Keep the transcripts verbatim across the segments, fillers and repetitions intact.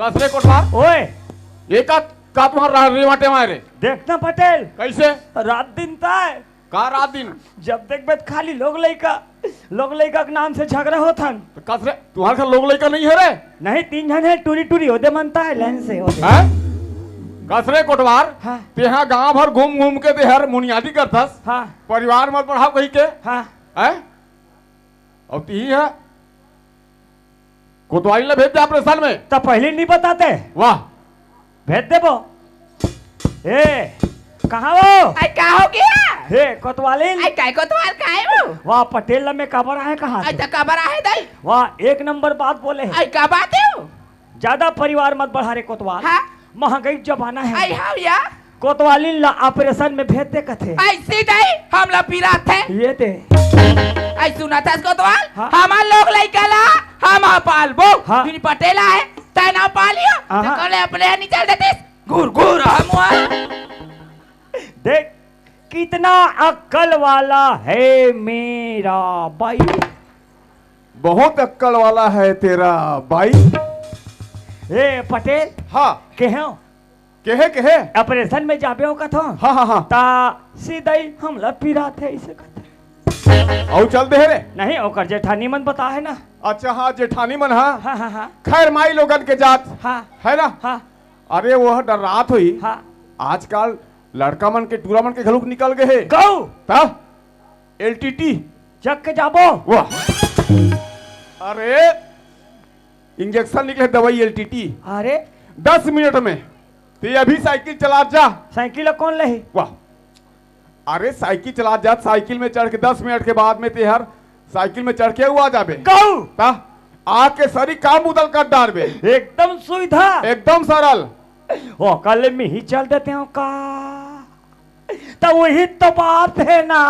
कस रे कोटवार? ओए, ये का, का तुम्हारा रे वाटे मारे? देखना पटेल, कैसे? रात दिन ताय। का रात दिन? जब देखबे त खाली लोग लइका, लोग लइका के नाम से झगड़ा होत हन। तो कस रे, तुम्हारे घर लोग लइका नहीं है रे? नहीं, तीन झन है, टूरी टूरी ओदे मनता है, लाइन से ओदे। हैं? कस रे कोटवार? हाँ। तेहा गांव भर घूम घूम के तेहर मुनियादी करथस। हाँ। परिवार मत बढ़ाओ कही के। हाँ। हैं? अउ तिही ह कोतवाली ला भेज दे ऑपरेशन में। त पहिली नी बताते। वाह। भेज देबो। ए, कहाँ वो? आई, का हो गया? हे, कोतवालिन। आई, काय कोतवाल, काय वो? वाह, पटेल ला मैं काबर आहे कहा आई, थे? त काबर आहे दाई? वाह, एक नंबर बात बोले है। आई, का बात है वो? ज्यादा परिवार मत बढ़ा रे कोतवाल। हाँ? महंगाई जमाना है। आई, हाँ या। कोतवालिन ला ऑपरेशन में भेज दे कथे। ऐसी दाई, हम ला पिरात है। ये दे। आई सुना था कोतवाल, हाँ। हमार लोग लइका ला हम हा पालबो। हाँ। बिन पटेल आए, तै ना पालियो। हाँ। तो कल अपने यहाँ निकल देतीस। घुर घुर हम हुआ। देख, कितना अक्कल वाला है मेरा भाई। बहुत अक्कल वाला है तेरा भाई। ए पटेल। हाँ। केहे हो? केहे, केहे? ऑपरेशन में जाबे हो कथो। हाँ, हाँ, हाँ। ता सीधा ही हमला पिरात है इसे कथे। अउ चल दे रे। नहीं, ओकर जेठानी मन बता है ना। अच्छा, हाँ, जेठानी मन, हाँ। हाँ, हाँ, हाँ। खैर, माई लोगन के जात। हाँ। है ना? हाँ। अरे, वो डर्रात होई। हाँ। आजकल लड़का मन के, टूरा मन के घलुक निकल गए हे। गऊ। ता? एल टी टी। जग के जाबो। वाह। अरे, इंजेक्शन निकले, दवाई एल टी टी। अरे। दस मिनट में। ते अभी साइकिल चला जा। साइकिल ला कौन लही? वाह। अरे, साइकिल चला जा, साइकिल में चढ़ के दस मिनट के बाद में तेहर साइकिल में चढ़ के हुआ जाबे। कहू। ता? आके सरी काम उदल कर डारबे। एकदम सुविधा। एकदम सरल। ओ, कल में ही चल देते हो का? त वही तो बात है ना।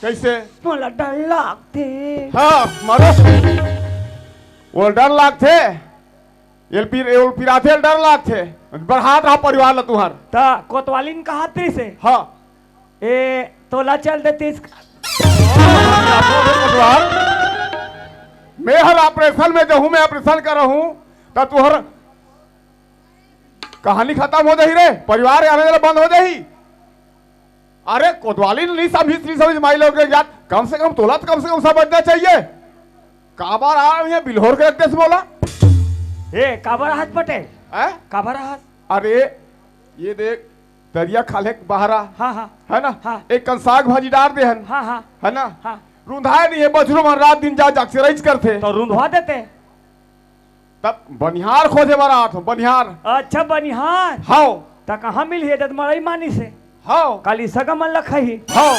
कैसे? मोला डर लागथे। हाँ, मारो। वो डर लागथे। एल पी, एल पिराथे, डर लागथे। बढ़ात रहा परिवार ला तुहर। त कोतवालिन कहा थे से? हाँ। ए, तोला चल देतीस। परिवार, मैं हर ऑपरेशन में जहूँ, मैं ऑपरेशन कर रहूँ, त तुहर कहानी खत्म हो जाही रे, परिवार आने वाला बंद हो जाही। अरे कोतवालिन नी समझिस, नी समझिस माई लोग के जात, कम से कम तोला तो कम से कम समझना चाहिए। काबर आ रही है बिल्होर के रख देस मोला। ए, काबर हाथ पटे? हैं? काबर हाथ? अरे, ये देख, दरिया खाले के बहारा, हाँ, हाँ। है ना? हाँ। एक कन साग भाजी डार दे हन, हाँ, हाँ। है ना? हाँ। रुंधाए नहीं है, बछरू मन रात दिन जा जाग से रईस करथे। तो रुंधवा देते। तब बनिहार खोजे बर आत हो, बनिहार। अच्छा, बनिहार। हाव। त कहाँ मिलही? ए दत मड़ई मानी से। हाव। काली सगा मन ल खाही। हाव।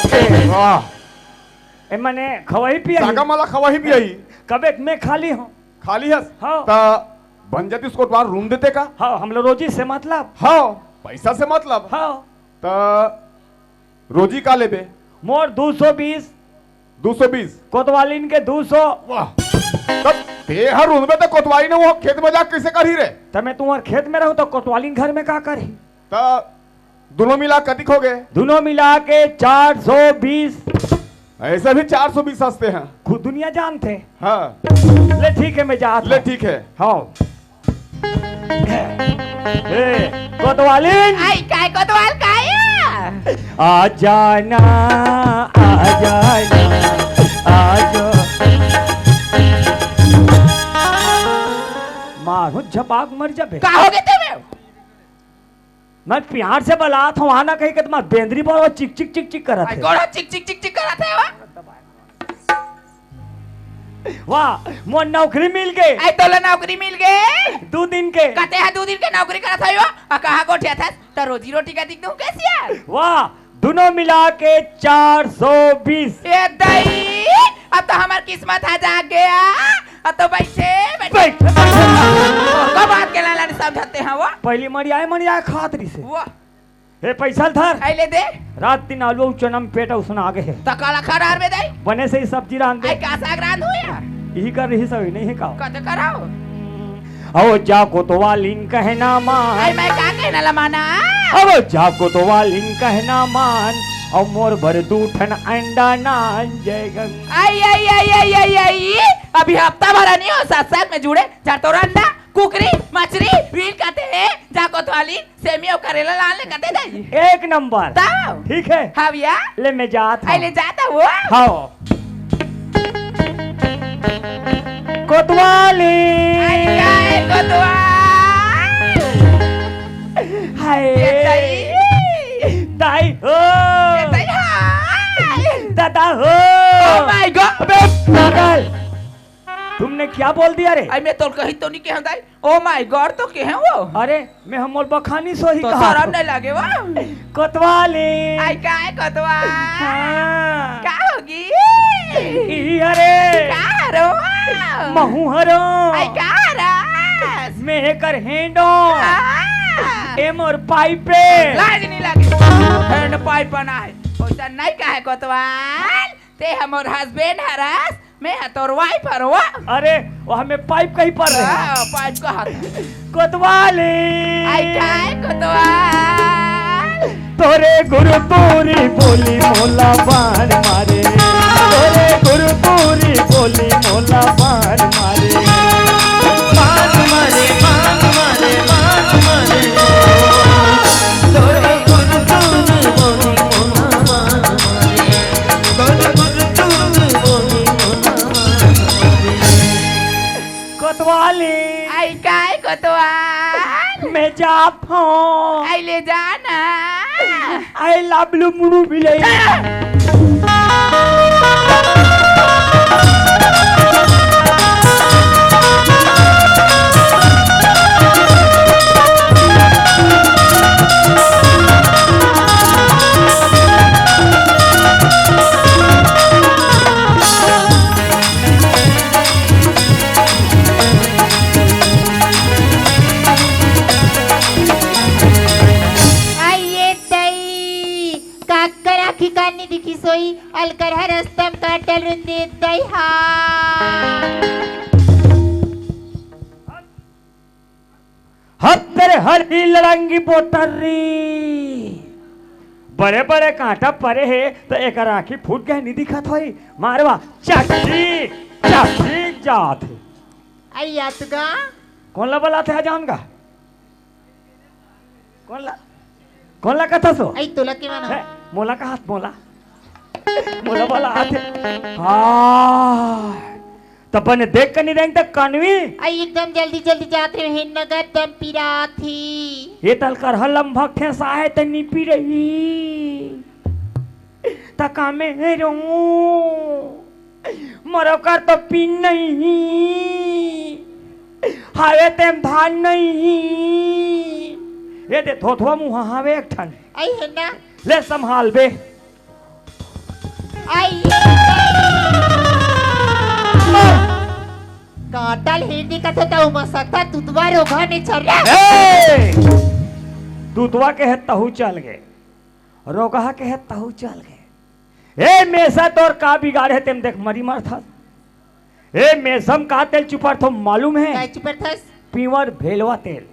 वाह। ए मने खवाही पियाही। सगा मन ल खवाही पियाही। कबे मैं खाली हूँ। खाली हस? हाव। त बन जाती उसको बार रूम देते का? हाव, हम लोग रोजी से मतलब। हाव, पैसा से मतलब। हाव। त रोजी का लेबे? मोर दो सौ बीस। दो सौ बीस। कोतवालिन के दो सौ। वाह। तब तेहर उनबे त कोतवालिन वो खेत में जा कैसे करही रे? त मैं तुम्हार खेत में रहूं त कोतवालिन घर में का करही? त दोनों मिला कतिक हो गए? दोनों मिला के चार सौ बीस। ऐसे भी चार सौ बीस हंसते हैं। खुद दुनिया जानते। हाँ। ले ठीक है, मैं जात ले हूँ। ठीक है। हाँ। ए, कोतवालिन। आई, काय कोतवाल, काय? आ जाना, आ जाना, आ जा। मारू झपाक मर जाबे। का हो गए ते में? मैं प्यार से बलात हूँ, आना कहीं के तुम्हार बेंदरी पर वो चिक चिक चिक चिक करत आई, है। गोड़ा चिक चिक चिक चिक करत है वो। वाह, मोर नौकरी मिल गए। आई, तोला नौकरी मिल गए। दो दिन के। कते हा दो दिन के नौकरी करत है वो? आ कहाँ गोठिया था? त रोजी रोटी का दिख दूं कैसे यार? वाह, दोनों मिला के चार सौ बीस। ए दई, अब तो हमार किस्मत हा जाग गया। अब तो बैठे, बैठे। बैठ। कब बात के लाला ने समझाते हैं वो? पहली मड़ियाए, मड़ियाए खात रही से। वाह। ए, पैसा ल धर। आई ले दे। रात दिन आलू अउ चना में पेट उसना आगे है। त काला खा रहा रे दई? बने से ही सब्जी रांध दे। आई का साग रांध हो या? यही कर रही सभी, नहीं है का? कत कराओ। अहो जा कोतवालिन कहना मान। आई मैं का कहना ला माना? अहो जा कोतवालिन कहना मान। अउ मोर भर दू ठन अंडा नान जय गंगा। आई, आई, आई, आई, आई, आई। अभी हफ्ता भर नहीं हो सत्संग में जुड़े, जा तोर अंडा। कुकरी, मछरी, वीर कथे हे, जा कोतवाली, सेमी अउ करेला लान ले कथे दाई। एक नंबर। तब? ठीक है। हाँ भैया। ले मैं जात हँव। अइ ले जात हँव। हाँ। कोतवाली। अइ का हे कोतवाल? हाय। ए दाई। दाई हो। ए दाई, हाय। दादा हो। Oh my God। अबे पागल। तुमने क्या बोल दिया रे? अइ मैं तोर कही तो नहीं कहे हँव दाई। Oh my God तो कहे हँव वो। अरे, मैं हमर बखानी सोही तो कहा शरम नहीं लागे वो। कोतवाली। अइ का हे कोतवाल? हाँ। का होगे? ई हरे। का हरो? महूँ हरो। अइ का हरस? मैं एकर hand हँव। हाँ। ए मोर pipe हे। लाज नहीं लागे। Hand pipe बना हे। ओइसन नहीं कहे कोतवाल। तें हमर husband हरस, मैं ह तोर wife हरँव। अरे, वो हमें pipe कही पर रहे। हाँ, pipe कहा था। कोतवाली। अइ का हे कोतवाल? तोरे गुरु तोरी बोली मोला बान मारे। तोरे गुरु तोरी बोली मोला बान मारे। बान मारे, बान मारे, बान मारे। तोरे गुरु तोरी बोली मोला बान मारे। कोतवाली। अइ का हे कोतवाल? मैं जात हँव। अइ ले जा ना। I love you, मुड़ू बिलई। अइ ए दाई, काकर आँखी कान नइ दिखिस होही, अलकर ह रस्ता म काटल रुंदे दाई हा। हत्तेरे हरी लड़ंगी पोटरी। बड़े-बड़े कांटा परे हे, त एकर आँखी फूट गे, नइ दिखत होही। मारवा, चट्टी, चट्टी जात हे। अइ अतका? कोन ला बलात हे, अजान का? कोन ला, कोन ला कथस ओ? अइ तोला के माना? हे, मोला कहत, मोला। मोला बलात हे। हाँ। त बने देख के नइ रेंग त कनवी। अइ एकदम जल्दी जल्दी जात हे, हे नगद दम पिरात हे। ए तलकर ह लम्भक ठेसा हे त नइ पिरही। त का में हे रो? मोर ओकर तो पिन नइ हे। हावे तेम धान नइ हे। ए दे धोथवा मुहा हावे एक ठन। अइ हे ना। ले संभाल बे। अइ। कांटा ल हे दिखत हे त उमा सकता दूतवा रोगहा नइ चल रे। ए! दूतवा के हे तहू चल गे। रोगहा के हे तहू चल गे। ए मेसा तोर का बिगाड़े हे तेम देख मरी मरथस। ए मेसम का तेल चुपरथों मालूम हे? काय चुपरथस? Pure भेलवा तेल।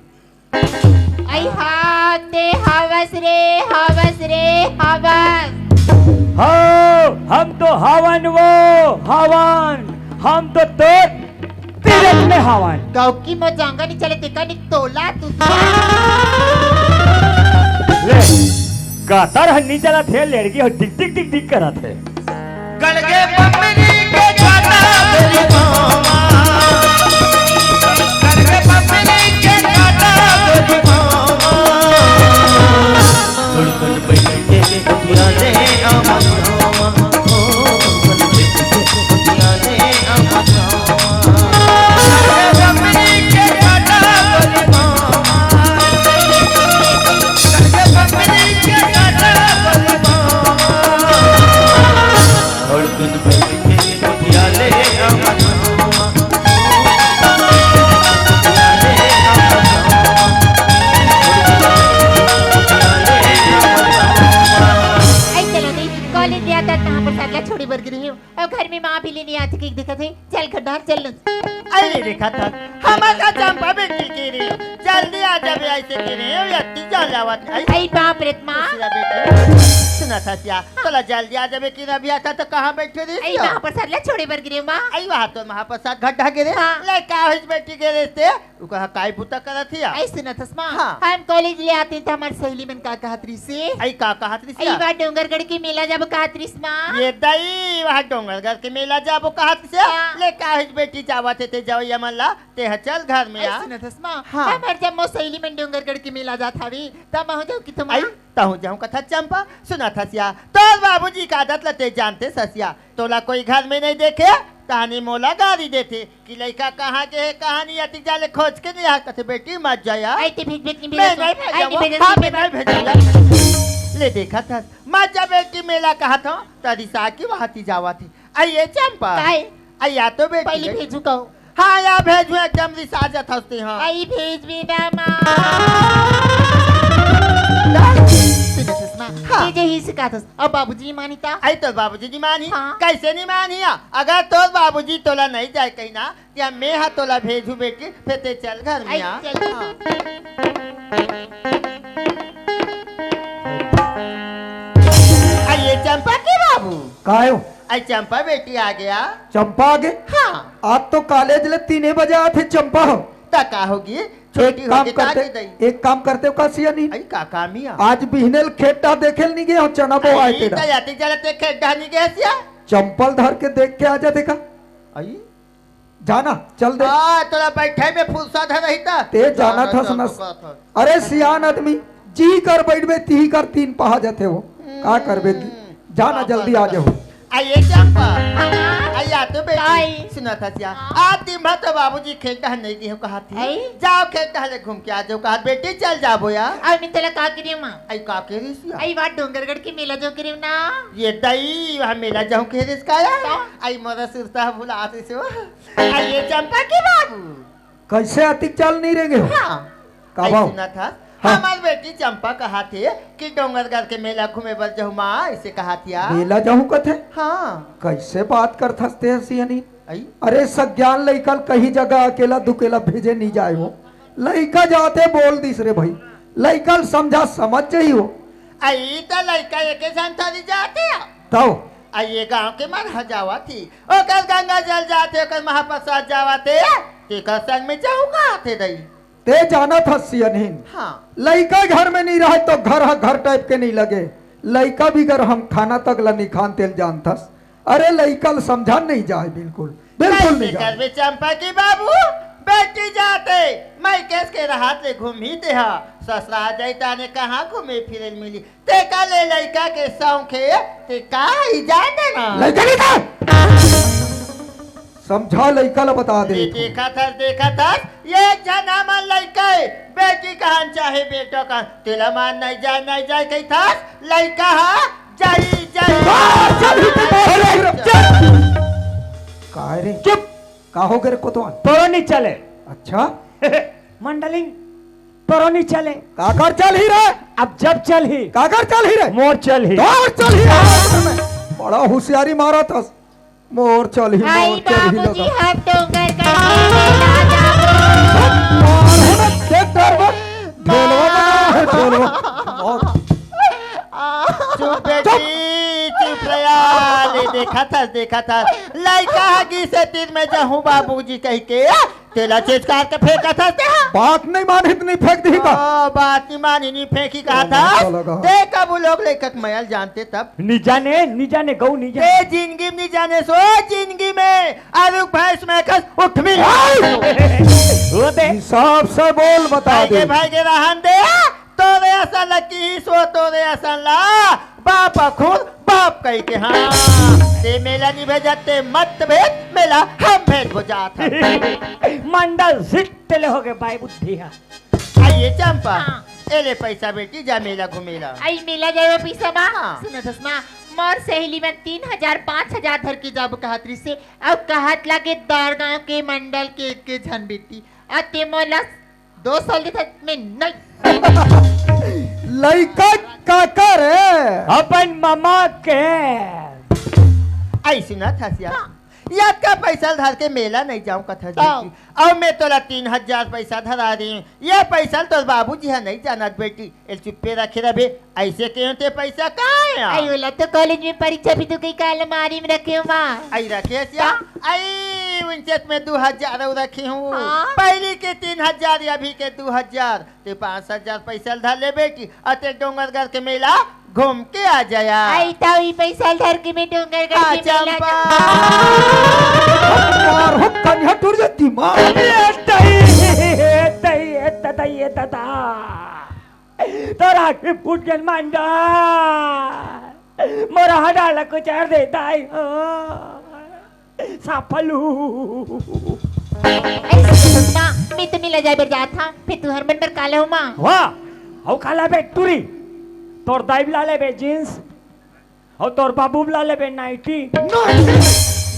अइ हा, ते हवस रे, हवस रे, हवस। हो, हम तो हवन वो, हवन। हम तो तोर तीरथ में हवन। गौकी मो जांगा नइ चले, तेका नइ तोला तू। ले, गातर ह नइ चलत हे, लेड़गी हो डिग डिग डिग डिग करत हे। गड़गे बमरी के काटा तेरी मामा। गड़गे बमरी के काटा तेरी मामा। गुड़ गुड़ बैठ के कुटिया ले आवा। अइ चलो दी, कॉलेज जात हँव, तहाँ पर सरला छोड़े बर गे रेहेंव। अउ घर में माँ भी लेने आथे के दिखत हे। चल खड्डा, चल न। अरे रेखा था, हमर का चंपा बेटी के रे, जल्दी आ जाबे अइसे के रे, ओ यत्ती चल जावत। अइ अइ बाप रे माँ। दूसरा बेटी, सुना था सिया, तोला जल्दी आ जाबे के रे, अभी आता तो कहाँ बैठे रही अइ हो? महाप्रसाद ला छोड़े बर गे रेहेंव माँ। अइ वहाँ तो महाप्रसाद खड्डा के रे, हाँ। ले का होइस बेटी के रे से? ओ कहा काय बुता करत हिया? अइसे न थस माँ, हाँ। हम कॉलेज ले आतेन त हमर सहेली मन का कहत रिहिसे? अई का कहत रिहिसे? अई बार डोंगरगढ़ के मेला जाबो कहत रिहिस माँ। ये दई, वहाँ डोंगरगढ़ के मेला जाबो कहत रिहिसे? हाँ। ले का होइस बेटी, जावत हे ते जवइया मन ला, ते ह चल घर में आ। अइसे न थस माँ, हाँ। हमर जम्मो सहेली मन डोंगरगढ़ के मेला जात हवे, त महूँ जाहूँ कि तुम अई, तहूँ जाहूँ कथस चंपा, सुनत हस या, तोर बाबूजी का आदत ल ते जानथस या, तोला कोई घर में नइ देखे, तहनी मोला गारी देथे कि लइका कहाँ गे हे, कहाँ नहीं, अतिक जाले खोज के नहीं आ, कथे, "बेटी मत जा या।" अई ते भेज, भेज, नहीं मैं भेजत नहीं हूँ। भेजंव, अई ते वो, भेजत हाँ, नहीं मैं भेजत नहीं हूँ। भेजंव या। ले देखत हस, मत जा बेटी मेला कहत हंव, त रिसा के वहाँ ती जावत हे। अई ये चंपा। काय? अई या तो बेटी पहले गई। भेजहूँ कहूँ। हाँ, या भेजहूँ, एकदम रिसा जात हस ते, हाँ। अई भेजबे ना माँ। सुन, सुषमा, हाँ। ते जे ही सिखात हस, अब बाबूजी मानी ता? अई तोर बाबूजी नहीं मानी? हाँ। कइसे नहीं मानी? अगर तोर बाबूजी तोला नहीं जाय कही ना, त मैं ह तोला भेजहूँ बेटी, फेर ते चल घर में अई आ। चल। हाँ। अई ये चंपा के बाबू। काय हो? अई चंपा बेटी आगे। चंपा आगे? हाँ। आज तो कॉलेज ले तीने बजे आथे चंपा हो। त का होगे? एक छुट्टी काम होगे त करते, आगे दई। एक काम करते हो का सियानी? अई का काम या? आज बिहने ल खेत डहा देखे ल नहीं गे हो, चना बोवाय अई तेरा। त अतिक जाले ते खेत डहा नहीं गे हस या? चंपा ल धर के देख के आ जा देखा। अई? जा ना, चल दे। हाँ, तोला बैठे में फुर्सत हे नहीं त। ते जा ना, जानत हस ना। अरे सियान आदमी, जी कर बैठबे, तिही कर तीन पहा जाथे हो। का करबे? हम्म। जा ना, जल्दी आ जाहू। अई ये चंपा। हाँ। अई या तो बेटी, काय? सुनत हस या। हाँ। आज दिन भर तो बाबूजी खेत डहन नहीं गे हो कहत हे। अई? जाव खेत डहन ले घूम के आ जाव कहत, बेटी चल जाबो या। अई मैं तोला का करी माँ? अई का करिस या? अई बार डोंगरगढ़ के मेला जाहूँ करी ना। ये दई, वहाँ मेला जाहूँ कहे रिहिस का या? का? अई मोर सुरता भुला दिस हो। अई ये चंपा के बाबू। कइसे अतिक चल नहीं रे गे हो? हाँ। का अई बाबू? सुनत हस? हाँ। हमर बेटी चंपा कहत हे कि डोंगरगढ़ के मेला घूमे बर जाहूँ माँ, अइसे कहत या। मेला जाहूँ कथे? हाँ। कइसे बात करत हस ते सियानी? अई? अरे सज्ञान लइका ल कहीं जगह अकेला दुकेला भेजे नहीं जाय हो। लइका जाथे बोल दिस रे भाई। लइका ल समझा समझ जाही हो। अई त लइका एके झन थरी जाथे। तव? अई ये गाँव के मन ह जावत हे, ओकर गंगा जल जाथे, ओकर महाप्रसाद जावत हे, तेकर संग में जाहूँ कहत हे दई। ते जानत हस सियनहीन। हाँ। लइका घर में नहीं रहे त घर ह घर टाइप के नहीं लगे। लइका बिगर हम खाना तक ला नहीं खान तेला जानत हस। अरे लइका ल समझा नहीं जाय बिल्कुल। बिल्कुल नहीं कइसे जाय। करबे चंपा के बाबू, बेटी जाथे, मइके के रहत ले घूमही ते हा, ससुराल जाही ताने कहाँ घूमे फिरे ल मिली। तेकर ले लइका के शौक हे, ते का ही जान देना। लइका नहीं था। समझा लइका ल बता दे। ये देखत हस, देखत हस, ये एक झन हमर लइका हे, बेटी कहन चाहे बेटा कहन, तेला मान नहीं जाय, नहीं जाय कहिथस, लइका ह जाही, जाही। बाहर चल ही ते, बाहर चल। चुप। काय रे? चुप। का हो गे रे कोतवाल? तोरो नहीं चले। अच्छा। मंडलिंग, तोरो नहीं चले। काकर चलही रे? अब जब चलही। काकर चलही रे? मोर चलही। तोर चलही। बड़ा होशियारी मारत हस। मोर चलही, आई मोर चलही बाबूजी, लगा। हम डोंगरगढ़ के मेला जाबो। मार हो ना, देख डर मत। ढोलवा बना है, ढोलवा। मोर चुप बेटी, चुप रे यार। ले देखत हस, देखत हस। लइका ह गिसे तीर में जाहूँ बाबूजी कहिके, तेला चेचकार के फेंकत हस ते हा। बात नहीं मानही त नहीं फेंक दिही का? ओ, बात नहीं मानही, नहीं फेंकही कहत हस। चलो, चलो। ते कब उ लोग लइका के मया ल जानते तब? नहीं जाने, नहीं जाने, गऊ नहीं जाने। ते जिंदगी में नहीं जानेस, ओ जिंदगी में। अरे भैंस में खस उठ मिल। वो दे। हिसाब से बोल, बता भाई दे। के, भाई के रहन दे। तोरे असन ला किहिस वो, तोरे असन ला। बाप अखुर बाप कहिके, हाँ। ते मेला नहीं भेजत, ते मत भेज, मेला हम भेजबो जात हन। मंडल जित ले होगे बाई बुद्धि हा। अई ये चंपा, हाँ। ए ले पैसा बेटी, जा मेला घूमेला। अई मेला जाए पैसा बा? हाँ। सुनत हस ना, मोर सहेली मन तीन हजार, पाँच हजार धर के जाबो कहत रिहिसे, अउ कहत लागे दार गांव के मंडल के एक झन बेटी, अउ ते मोला दो साल के तक में नहीं। लइका काकर हे? अपन ममा के। अई सुनत हस या? हाँ। अतका पैसा ल धर के मेला नइ जांव कथस का? बेटी। अउ मैं तोला तीन हजार पैसा धरा दे हंव, ये पैसा ल तोर बाबूजी ह नइ जानत बेटी, एला चुप्पे रखे रहिबे। अइसे केहेंव ते पैसा कहां हे? अई, ओला तो कॉलेज में परीक्षा भी तो कई का अलमारी में रखे हंव माँ। अई रखे हस या? का? अई उंचत में दू हजार अउ रखे हंव। हाँ? पहिली के तीन हजार, अभी के दू हजार, ते पांच हजार पैसा ल धर ले बेटी, अउ ते डोंगरगढ़ के मेला घूम के आ जाया। अई त ई पैसा ल धर के मैं डोंगरगढ़ हाँ, के मेला चंपा। जाहूं। मार हो कन्या टूर जाती माँ। ए तई, ए तई, ए तई, ए दादा। तोर आँखी फूट गेन मांडा। मोर हरा ला कुचर दे दाई हो। साफलू। अई सुन माँ, मैं तो मेला जाय बर जात हंव, फेर तुंहर मन बर का लाहूं माँ? वाह, अउ का लाबे टूरी? तोर दाई बर ला लेबे जींस, अउ तोर बाबू बर ला लेबे नाइटी। नाइटी,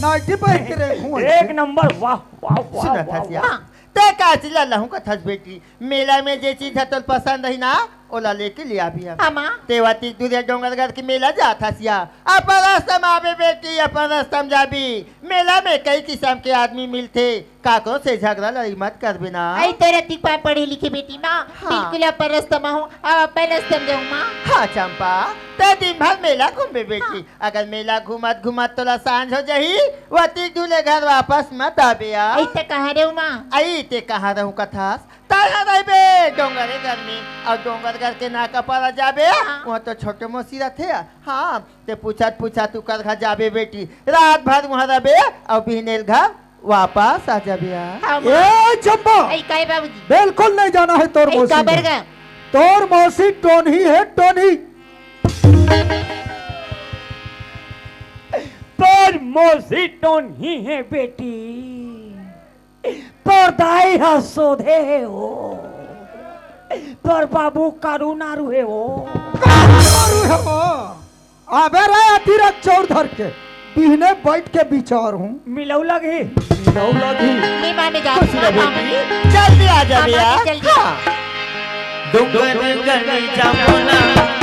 नाइटी पहिर के रे घूम। एक नंबर, वाह, वाह, वाह, सुनत वाह, हस या? वाह। ते का चीज ला लाहूं कथस बेटी, मेला में जे चीज ह तोला पसंद रही ना, ओला लेके ले आबे। हाँ माँ। ते अतिक दूरिहा डोंगरगढ़ के मेला जात हस या, अपन रस्ता म आबे बेटी, अपन रस्ता म जाबे। मेला में कई किसम के आदमी मिलथे, काकरो से झगरा लड़ई मत करबे ना। अई तोर अतिक पाँव पढ़े लिखे बेटी माँ, हाँ। बिल्कुल अपन रस्ता म हंव, अउ अपन रस्ता म जाहूं माँ। हाँ चंपा, ते दिन भर मेला घूमबे बेटी, हाँ। अगर मेला घूमत घूमत तोला सांझ हो जाही, अतिक दूर ले घर वापस मत आबे आ। अई ते कहां रहूं माँ? अई ते कहां रहूं कथस? तैं ह रहिबे डोंगरगढ़ में, अउ डोंगरगढ़ के नाका पार जाबे, हाँ। उहां तो छोटे मौसी रथे। हाँ, ते पूछत पूछत उकर घर जाबे बेटी, रात भर उहां रहिबे, अउ बिहने ल घर वापस आ जाबे आ। हाँ, माँ। ए चंपा, अई काय बाबूजी? बिल्कुल नइ जाना हे तोर अई मौसी काबर बर। गा? तोर मौसी टोनही हे, टोनही। तोर मौसी टोनही हे बेटी। तोर दाई ह सोधे हे ओ। तोर बाबू कारू नारू हे ओ। कारू नारू हे ओ। अबे रे अतिरथ चौर धर के, बिहने बइठ के बिचारहूं। मिलऊ लगही। मिलऊ लगही। मैं माने जात हंव, जल्दी आ जाबे आ। जल्दी। हाँ। डोंगरगढ़ जाबो ना।